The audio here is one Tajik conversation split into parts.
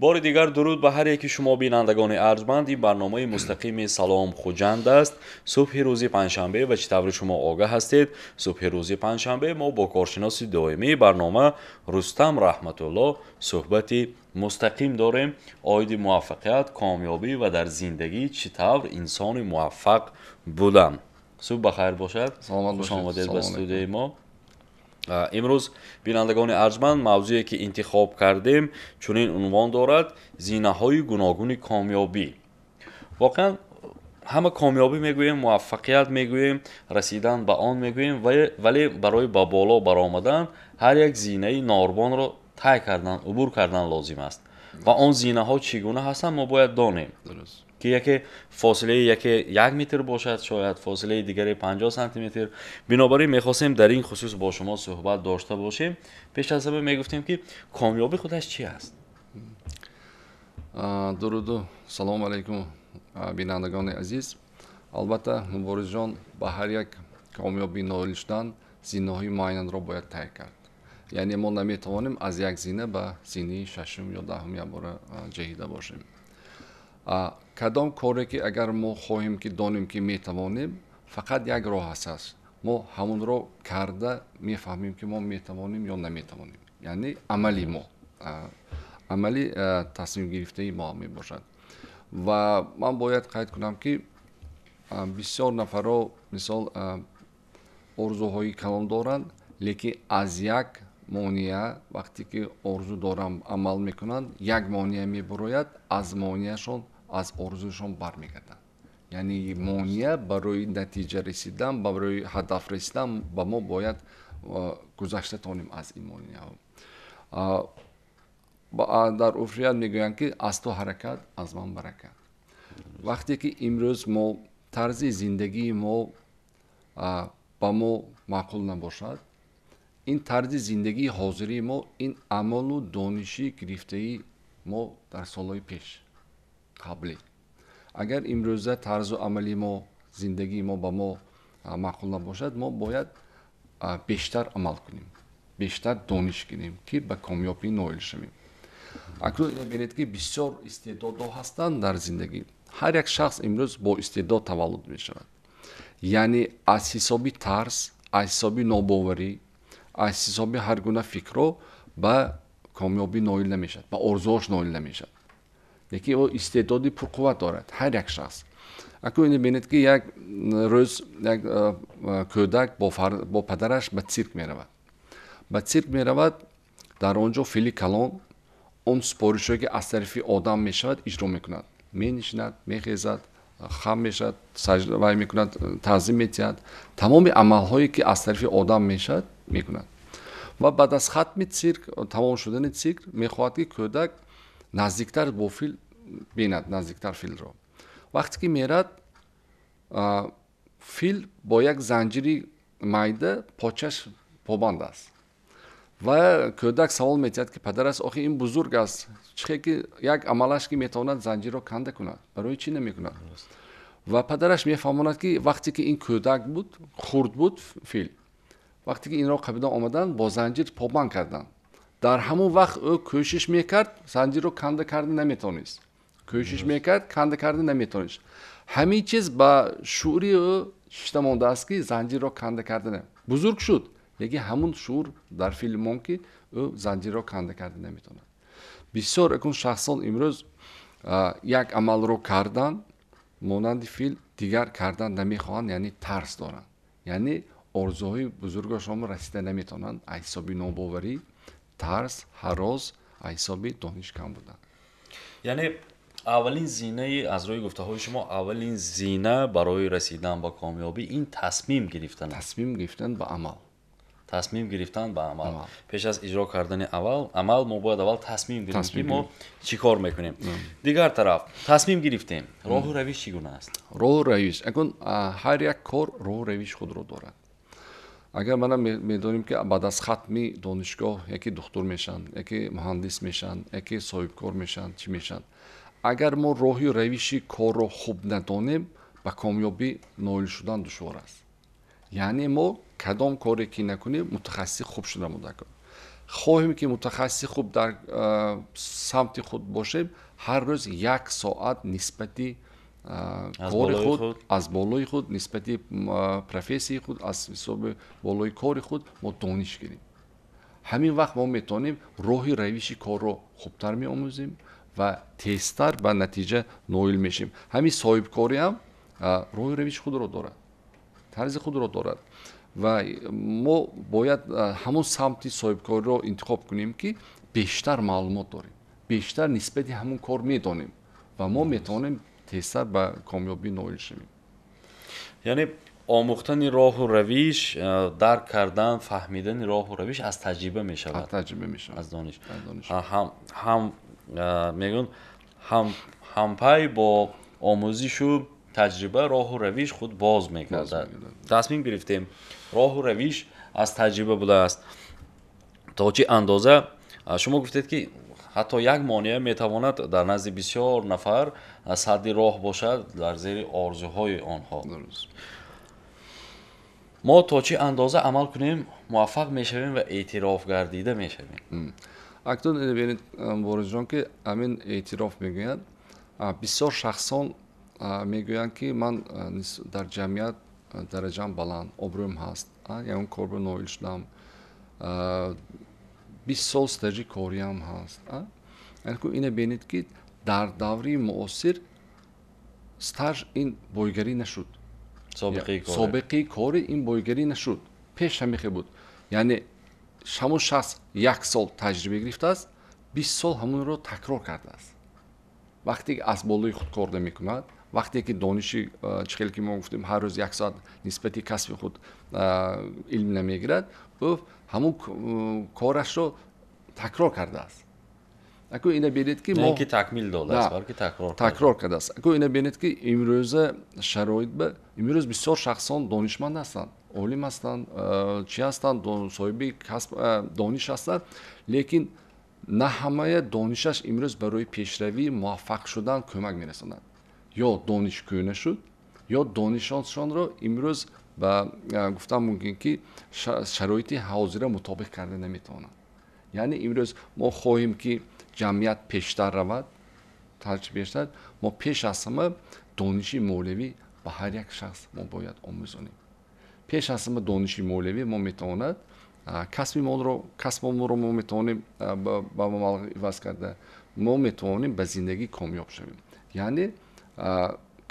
Бори дигар дуруд ба ҳар яки шумо, бинандагони арҷманд. Ин барномаи мустақими «Салом Хуҷанд» аст. Субҳи рӯзи панҷшанбе, ва чӣ таври шумо огаҳ ҳастед, субҳи рӯзи панҷшанбе мо бо коршиноси доимии барнома Рустам Раҳматулло суҳбати мустақим дорем оиди муваффақият, комёбӣ ва дар зиндагӣ чӣ тавр инсони муваффақ будан. Субҳ ба хайр бошад, хуш омадед ба студияи мо. Имрӯз, бинандагони арҷманд, мавзӯе ки интихоб кардем, чунин унвон дорад: зинаҳои гуногуни комёбӣ. Воқеан, ҳама комёбӣ мегӯем, муваффақият мегӯем, расидан ба он мегӯем, вале барои ба боло баромадан ҳар як зинаи норбонро тай кардан, убур кардан лозим аст. Ва он зинаҳо чӣ гуна ҳастанд, мо бояд донем, ки яке фосилаи яке 1 метр бошад, шояд фосилаи дигаре 50 сантиметр. Бинобар ин мехостем дар ин хусус бо шумо суҳбат дошта бошем. Пеш аз ҳама мегуфтем, ки комёбӣ худаш чи аст? Дуруду салому алайкум, бинандагони азиз. Албатта, Муборизҷон, ба ҳар як комёбӣ ноил шудан зинаҳои муайянро бояд тай кард. Яъне мо наметавонем аз як зина ба зинаи шашум ё 10-ум якбора ҷаҳида бошем. Кадом коре ки агар мо хоҳем ки донем, ки метавонем, фақат як роҳ аст: мо ҳамонро карда мефаҳмем, ки мо метавонем ё наметавонем. Яъне амали мо, амали тасмимгирифтаи мо мебошад. Ва ман бояд қайд кунам, ки бисёр нафарро, мисол, орзуҳои калон доранд, лекин аз як монеа, вақте ки орзу дорам, амал мекунанд, як монеа мебарояд, аз монеашон, аз орзуашон бармегарданд. Яъне монеа барои натиҷа расидан, барои ҳадаф расидан ба мо бояд гузашта тонем аз ин монеаҳо. Дар урфият мегӯянд, ки аз ту ҳаракат, аз ман баракат. Вақте ки имрӯз мо тарзи зиндагии мо ба мо маъқул набошад, ин тарзи зиндагии ҳозирии мо, ин амалу дониши гирифтаи мо дар солҳои пеш, қаблӣ, агар имрӯза тарзу амали мо, зиндагии мо ба мо маъқул набошад, мо бояд бештар амал кунем, бештар дониш гирем, ки ба комёбӣ ноил шавем. Акнун бинед, ки бисёр истеъдодҳо ҳастанд дар зиндагӣ. Ҳар як шахс имрӯз бо истеъдод таваллуд мешавад. Яъне аз ҳисоби тарс, аз ҳисоби нобоварӣ, аз ҳисоби ҳар гуна фикрҳо ба комёбӣ ноил намешавад, ба орзуҳош ноил намешавад, лекин ӯ истеъдоди пурқувват дорад, ҳар як шахс. Акнун бинед, ки як рӯз як кӯдак бо падараш ба цирк меравад. Ба цирк меравад, дар он ҷо фили калон он супоришҳое, ки аз тарафи одам мешавад, иҷро мекунад: менишинад, мехезад, хам мешавад, вай мекунад, таъзим метиҳад, тамоми амалҳое, ки аз тарафи одам мешавад, мекунад. Ва баъд аз хатми цирк, тамом шудани цирк, мехоҳад, ки кӯдак наздиктар бо фил бинад, наздиктар филро. Вақте ки мерад, фил бо як занҷири майда почаш побанд аст. Ва кӯдак савол метиҳад, ки падараш: «Охи ин бузург аст, чӣ хел ки як амалаш, ки метавонад занҷирро канда кунад, барои чӣ намекунад?» Ва падараш мефаҳмонад, ки вақте ки ин кӯдак буд, хурд буд, фил вақте ки инро қабида омаданд, бо занҷир побанд карданд. Дар ҳамон вақт ӯ кӯшиш мекард, занҷирро канда карда наметавонист, кӯшиш мекард, канда карда наметавонист. Ҳамин чиз ба шуъури ӯ шишта мондааст, ки занҷирро канда карда. Бузург шуд, лекин ҳамун шуур дар фил монд, ки ӯ занҷирро канда карда наметавонад. Бисёр акун шахсон имрӯз як амалро кардан, монанди фил, дигар кардан намехоҳанд, яъне тарс доранд, яъне орзуҳои бузургашонро расида наметавонанд аз ҳисоби нобоварӣ, тарс, ҳарос, аз ҳисоби дониш кам будан. Яъне аввалин зинаи, аз рӯи гуфтаҳои шумо, аввалин зина барои расидан ба комёбӣ ин тасмим гирифтан. Тасмим гирифтан ба амал. Тасмим гирифтан ба амал. Пеш аз иҷро кардани аввал амал мо бояд аввал тасмим гирем, ки мо чӣ кор мекунем. Дигар тараф, тасмим гирифтем, роҳу равиш чӣ гуна аст? Роҳу равиш, акун ҳар як кор роҳу равиши худро дорад. Агар мана медонем, ки баъд аз хатми донишгоҳ яке духтур мешаванд, яке муҳандис мешаванд, яке соҳибкор мешаванд, чӣ мешаванд, агар мо роҳи равиши корро хуб надонем, ба комёбӣ ноил шудан душвор аст. Яъне мо кадом коре ки накунем, мутахассиси хуб шуда мудакор. Хоҳем ки мутахассиси хуб дар самти худ бошем, ҳар рӯз як соат нисбати кори худ, аз болои худ, нисбати профессияи худ, аз ҳисоби болои кори худ мо дониш гирем. Ҳамин вақт мо метавонем роҳи равиши корро хубтар меомӯзем ва тезтар ба натиҷа ноил мешем. Ҳамин соҳибкорӣ ҳам роҳи равиши худро дорад, тарзи худро дорад ва мо бояд ҳамон самти соҳибкориро интихоб кунем, ки бештар маълумот дорем, бештар нисбати ҳамон кор медонем ва мо метавонем тезтар ба комёбӣ ноил шавем. Яъне омӯхтани роҳу равиш, дарк кардан, фаҳмидани роҳу равиш аз таҷриба мешавад. Аз таҷриба мешавад. Аз дониш. Ҳам мегӯянд, ҳампай бо омӯзишу таҷриба роҳу равиш худ боз мегардад. Тасмим гирифтем, роҳу равиш аз таҷриба будааст. То чӣ андоза шумо гуфтед, ки ҳатто як монеа метавонад дар назди бисёр нафар садди роҳ бошад дар зери орзуҳои онҳо. Мо то чӣ андоза амал кунем, муваффақ мешавем ва эътироф гардида мешавем? Акнун бинед, Борисҷон, ки ҳамин эътироф мегӯянд, бисёр шахсон мегӯянд, ки ман дар ҷамъият дараҷаам баланд, обрӯям ҳаст, ягон корро ноил шудам, 20 сол стажи кориам ҳаст. Ина бинед, ки дар даври муосир стаж ин бойгарӣ нашуд, собиқаи кори ин бойгарӣ нашуд. Пеш ҳамихе буд, яъне ҳамон шахс як сол таҷриба гирифтааст, 20 сол ҳамонро такрор кардааст. Вақте ки аз болои худ кор намекунад, вақте ки дониши, чӣ хеле ки мо гуфтем, ҳар рӯз як соат нисбати касби худ илм намегирад, ӯ ҳамон корашро такрор кардааст. Аку ина бинед, ки мо ки такмил додааст, балки такрор. Такрор кардааст. Аку ина бинед, ки имрӯза шароит ба имрӯз бисёр шахсон донишманд ҳастанд, олим ҳастанд, чӣ ҳастанд, соҳиби касб, дониш ҳастанд, лекин на ҳамая донишаш имрӯз барои пешравӣ, муваффақ шудан кӯмак мерасонад. Ё дониш кӯҳна шуд, ё донишашонро имрӯз ба гуфтан мумкин, ки шароити ҳозира мутобиқ карда наметавонанд. Яъне имрӯз мо хоҳем, ки ҷамъият пештар равад, тарчи бештар, мо пеш аз ҳама дониши молиявӣ ба ҳар як шахс мо бояд омӯзонем. Пеш аз ҳама дониши молиявӣ мо метавонад касби молро, касбомонро мо метавонем ба маблағ иваз карда, мо метавонем ба зиндагӣ комёб шавем. Яъне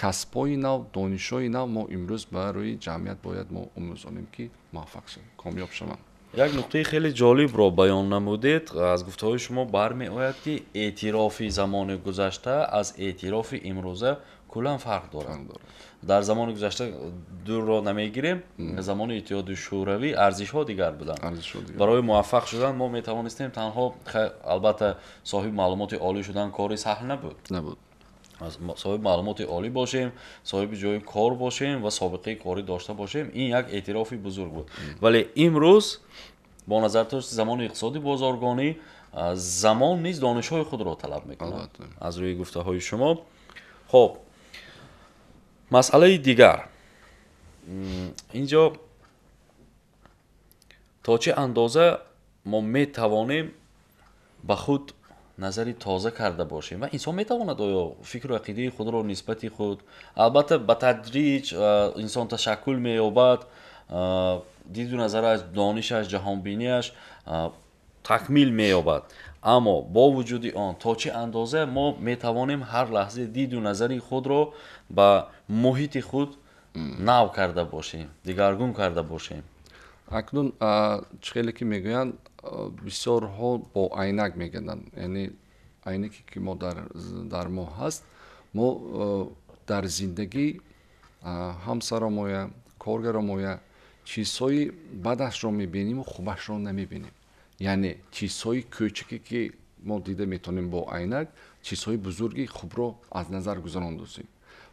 касбҳои нав, донишҳои нав мо имрӯз барои ҷамъият бояд мо омӯзонем, ки муваффақ шавем, комёб шаванд. Як нуқтаи хеле ҷолибро баён намудед. Аз гуфтаҳои шумо бармеояд, ки эътирофи замони гузашта аз эътирофи имрӯза куллан фарқ дорад. Дар замони гузашта, дурро намегирем, замони Иттиҳоди Шӯравӣ, арзишҳо дигар буданд. Барои муваффақ шудан мо метавонистем танҳо, албатта, соҳиби маълумоти олӣ шудан кори саҳл набуд. Набуд. Соҳиби маълумоти олӣ бошем, соҳиби ҷои кор бошем ва собиқаи корӣ дошта бошем, ин як эътирофи бузург буд. Вале имрӯз бо назардошти замони иқтисоди бозоргонӣ, замон низ донишҳои худро талаб мекунад, аз рӯи гуфтаҳои шумо. Хоб, масъалаи дигар инҷо: то чӣ андоза мо метавонем ба худ назари тоза карда бошем ва инсон метавонад оё фикру ақидаи худро нисбати худ, албатта, ба тадриҷ инсон ташаккул меёбад, диду назараш, донишаш, ҷаҳонбинияш такмил меёбад, аммо бо вуҷуди он то чӣ андоза мо метавонем ҳар лаҳза диду назари худро ба муҳити худ нав карда бошем, дигаргун карда бошем? Акнун чӣ хеле ки мегӯянд, бисёрҳо бо айнак мегарданд, яъне айнаке ки мо дар мо ҳаст, мо дар зиндагӣ ҳамсаромоя, коргаромоя чизҳои бадашро мебиниму хубашро намебинем. Яъне чизҳои кӯчаке ки мо дида метавонем бо айнак, чизҳои бузурги хубро аз назар гузарондусем.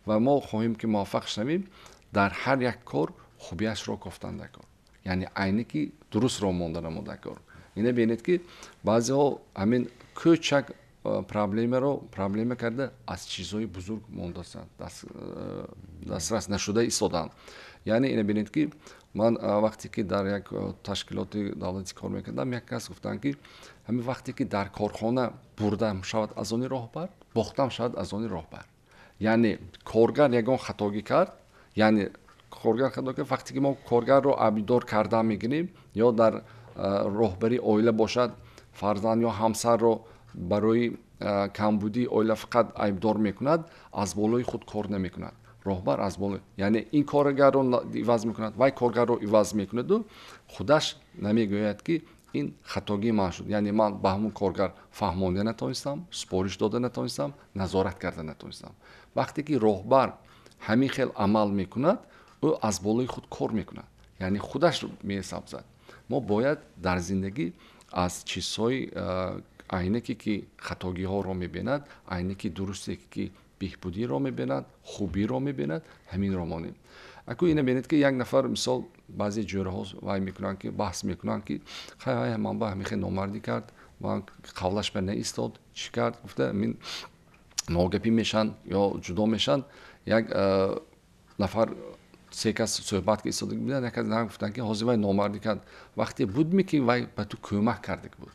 Ва мо хоҳем, ки муваффақ шавем, дар ҳар як кор хубиашро кофтан даркор, яъне айнаки дурустро монда намо даркор. Ина бинед, ки баъзеҳо ҳамин кӯчак проблемаро проблема карда аз чизҳои бузург мондастанд, дастрас нашуда истоданд. Яъне ина бинед, ки ман вақте ки дар як ташкилоти давлатӣ кор мекардам, як кас гуфтанд, ки ҳамин вақте ки дар корхона бурдам шавад аз они роҳбар, бохтам шавад аз они роҳбар. Яъне коргар ягон хатогӣ кард, яъне коргар хато кард, вақте ки мо коргарро айбдор карда мегирем ё дар роҳбарии оила бошад, фарзанд ё ҳамсарро барои камбудии оила фақат айбдор мекунад, аз болои худ кор намекунад. Роҳбар аз болои, яъне ин коргарро иваз мекунад, вай коргарро иваз мекунаду худаш намегӯяд, ки ин хатогии ман шуд, яъне ман ба ҳамун коргар фаҳмонда натавонистам, супориш дода натавонистам, назорат карда натавонистам. Вақте ки роҳбар ҳамин хел амал мекунад, ӯ аз болои худ кор мекунад, яъне худаш месабзад. Мо бояд дар зиндагӣ аз чизҳои айнаке ки хатогиҳоро мебинад, айнаки дурусте ки беҳбудиро мебинад, хубиро мебинад, ҳаминро монем. Аку ина бинед, ки як нафар, мисол, баъзе ҷӯраҳо вай мекунанд, ки баҳс мекунанд, ки хай, вай ман ба ҳамин хел номардӣ кард, ман қавлаш ба наистод, чӣ кард, гуфта мин ногапӣ мешаванд ё ҷудо мешаванд. Як нафар, се кас суҳбат ки истода буданд, як кас гуфтанд, ки ҳозир вай номардӣ кард, вақте будми ки вай ба ту кӯмак кардик буд,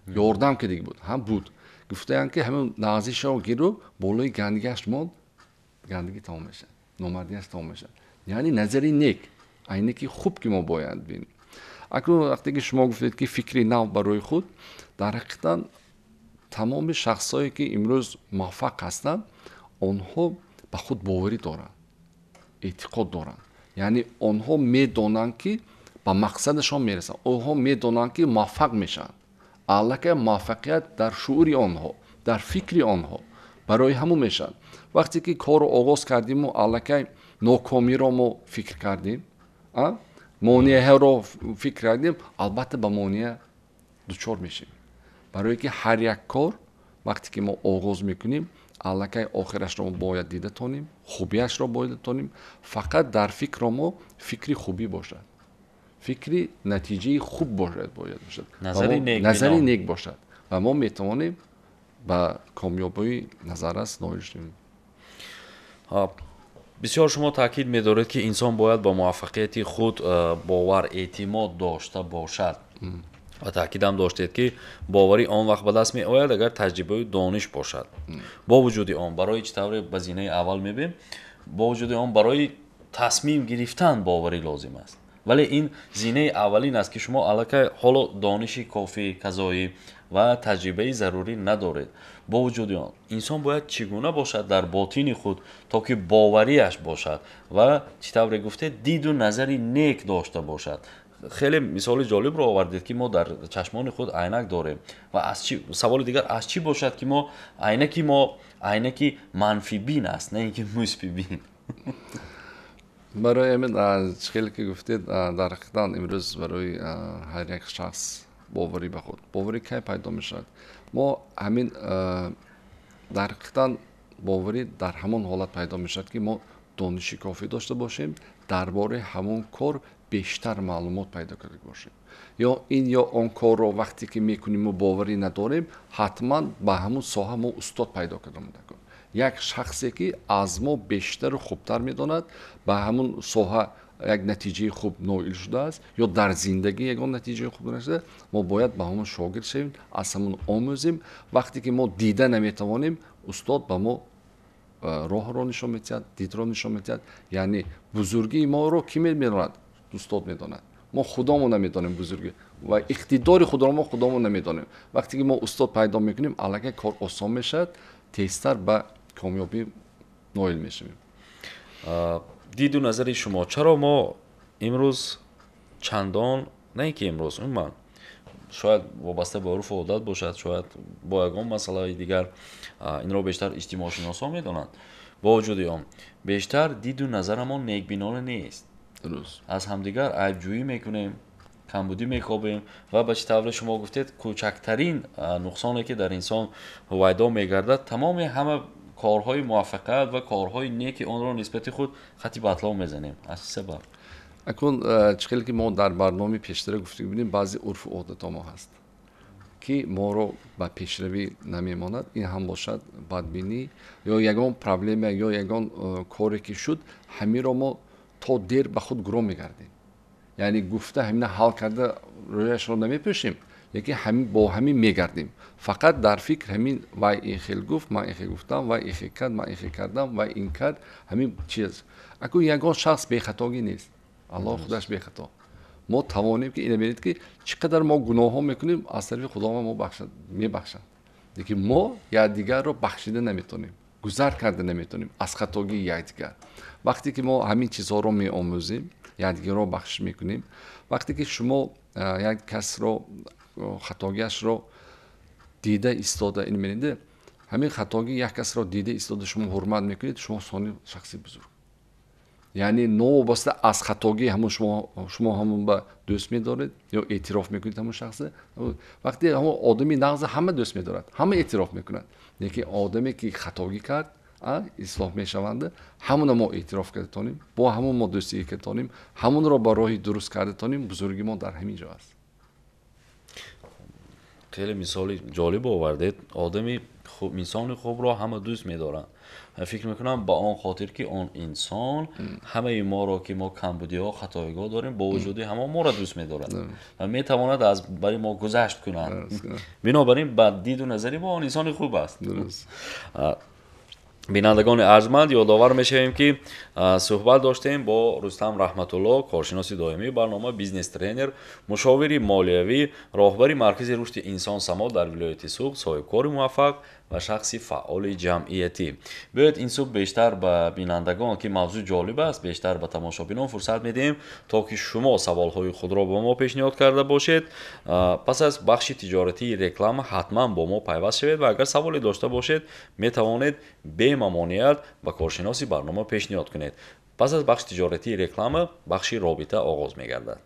ёрдам кардик буд, ҳам буд. Гуфтаянд, ки ҳамин нағзишаро гиру болои гандигиаш монд, гандигӣ тамом мешавад, номардиаш тамом мешавад. Яъне назари нек, айнаки хуб ки мо бояд бинем. Акнун вақте ки шумо гуфтед, ки фикри нав барои худ, дар ҳақиқатан тамоми шахсҳое ки имрӯз муваффақ ҳастанд, онҳо ба худ боварӣ доранд, эътиқод доранд, яъне онҳо медонанд, ки ба мақсадашон мерасанд, онҳо медонанд, ки муваффақ мешаванд. Аллакай муваффақият дар шуури онҳо, дар фикри онҳо, барои ҳамун мешавад. Вақте ки корро оғоз кардиму аллакай нокомиро мо фикр кардем, монеаҳоро фикр кардем, албатта ба монеа дучор мешавем, барое ки ҳар як кор вақте ки мо оғоз мекунем, аллакай охирашро мо бояд дида тонем, хубиашро бояд тонем. Фақат дар фикро мо фикри хубӣ бошад, фикри натиҷаи хуб бошад, бояд бошад, назари нек бошад ва мо метавонем ба комёбии назаррас ноил шавем. Бисёр шумо таъкид медоред, ки инсон бояд ба муваффақияти худ бовар, эътимод дошта бошад ва таъкидам доштед, ки боварӣ он вақт ба даст меояд, агар таҷрибаю дониш бошад. Бо вуҷуди он, барои чӣ тавре ба зинаи аввал мебинем, бо вуҷуди он барои тасмим гирифтан боварӣ лозим аст, вале ин зинаи аввалин аст, ки шумо аллакай ҳоло дониши кофӣ, казоӣ ва таҷрибаи зарурӣ надоред. Бо вуҷуди он инсон бояд чӣ гуна бошад дар ботини худ, то ки бовариаш бошад ва, чӣ тавре гуфтед, диду назари нек дошта бошад? Хеле мисоли ҷолибро овардед, ки мо дар чашмони худ айнак дорем. Ва аз чӣ, саволи дигар, аз чӣ бошад, ки мо айнаки мо айнаки манфибин аст, на ин ки мусбибин? Барои ҳамин, чӣ хеле ки гуфтед, дар ҳақиқатан имрӯз барои ҳар як шахс боварӣ ба худ, боварӣ кай пайдо мешавад? Мо ҳамин дар ҳақиқатан боварӣ дар ҳамон ҳолат пайдо мешавад, ки мо дониши кофӣ дошта бошем, дар бораи ҳамон кор бештар маълумот пайдо карда бошем. Ё ин ё он корро вақте ки мекунем, мо боварӣ надорем, ҳатман ба ҳамон соҳа мо устод пайдо карда мудакун, як шахсе ки аз мо бештару хубтар медонад, ба ҳамон соҳа як натиҷаи хуб ноил шудааст ё дар зиндагӣ ягон натиҷаи хуб нашуда, мо бояд ба ҳамон шогирд шавем, аз ҳамон омӯзем. Вақте ки мо дида наметавонем, устод ба мо роҳро нишон медиҳад, дидро нишон медиҳад. Яъне бузургии моро кӣ медонад? Устод медонад. Мо худомон намедонем бузургӣ ва иқтидори худро, мо худомон намедонем. Вақте ки мо устод пайдо мекунем, аллакай кор осон мешавад, тезтар ба комёбӣ ноил мешавем. Диду назари шумо, чаро мо имрӯз чандон, на ин ки имрӯз, умуман, шояд вобаста ба урфу одат бошад, шояд бо ягон масъалаи дигар, инро бештар иҷтимоъшиносон медонанд, бо вуҷуди он бештар диду назарамон некбинона нест? Аз ҳамдигар айбҷӯӣ мекунем, камбудӣ мекобем ва ба чӣ тавре шумо гуфтед, кӯчактарин нуқсоне ки дар инсон ҳувайдо мегардад, тамоми ҳама корҳои муваффақият ва корҳои неки онро нисбати худ хати батлон мезанем. Аз чӣ сабаб? Акун чӣ хеле ки мо дар барномаи пештара гуфта будем, баъзе урфу одатҳо мо ҳаст. Ки моро ба пешравӣ намемонад, ин ҳам бошад бадбинӣ ё ягон проблема ё ягон коре ки шуд, ҳаминро мо то дер ба худ гуроҳ мегардем. Яъне гуфта ҳамина ҳал карда рӯяшро намепӯшем, лекин ҳамин бо ҳамин мегардем. Фақат дар фикр ҳамин: вай ин хел гуфт, ман ин хел гуфтам, вай ин хел кард, ман ин хел кардам, вай ин кард. Ҳамин чиз. Акун ягон шахс бехатогӣ нест, Аллоҳ худаш бехато. Мо тавонем ки ина бинед, ки чӣ қадар мо гуноҳҳо мекунем, аз тарафи Худованд мо мебахшад, лекин мо якдигарро бахшида наметонем, гузар карда наметонем аз хатогии якдигар. Вақте ки мо ҳамин чизҳоро меомӯзем, якдигарро бахшиш мекунем, вақте ки шумо як касро хатогиашро дида истода, ин бинеде, ҳамин хатогии як касро дида истода шумо ҳурмат мекунед, шумо сони шахси бузург. Яъне новобаста аз хатогии ҳамон шумо ҳамон ба дӯст медоред ё эътироф мекунед ҳамон шахса. Вақте ҳамон одами нағза ҳама дӯст медорад, ҳама эътироф мекунад, лекин одаме ки хатогӣ кард, ислоҳ мешаванда, ҳамона мо эътироф карда тонем, бо ҳамон мо дӯстигӣ карда тонем, ҳамонро ба роҳи дуруст карда тонем. Бузурги мо дар ҳамин ҷо аст. Хеле мисоли ҷолиб овардед. Одами инсони хубро ҳама дӯст медоранд. Фикр мекунам, ба он хотир ки он инсон ҳамаи моро, ки мо камбудиҳо, хатоигоҳ дорем, бо вуҷуди ҳама моро дӯст медорад ва метавонад аз бари мо гузашт кунад. Бинобар ин ба диду назари мо он инсони хуб аст. Бинандагони арҷманд, ёдовар мешавем, ки суҳбат доштем бо Рустам Раҳматулло, коршиноси доимии барнома, бизнес тренер, мушовири молиявӣ, роҳбари маркази рушди инсон Само дар вилояти Суғд, соҳибкори муваффақ ва шахси фаъоли ҷамъиятӣ. Биёед, ин субҳ бештар ба бинандагон, ки мавзӯъ ҷолиб аст, бештар ба тамошобинон фурсат медиҳем, то ки шумо саволҳои худро ба мо пешниҳод карда бошед. Пас аз бахши тиҷоратии реклама ҳатман бо мо пайваст шавед ва агар саволе дошта бошед, метавонед бемамоният ба коршиноси барнома пешниҳод кунед. Пас аз бахши тиҷоратии реклама бахши робита оғоз мегардад.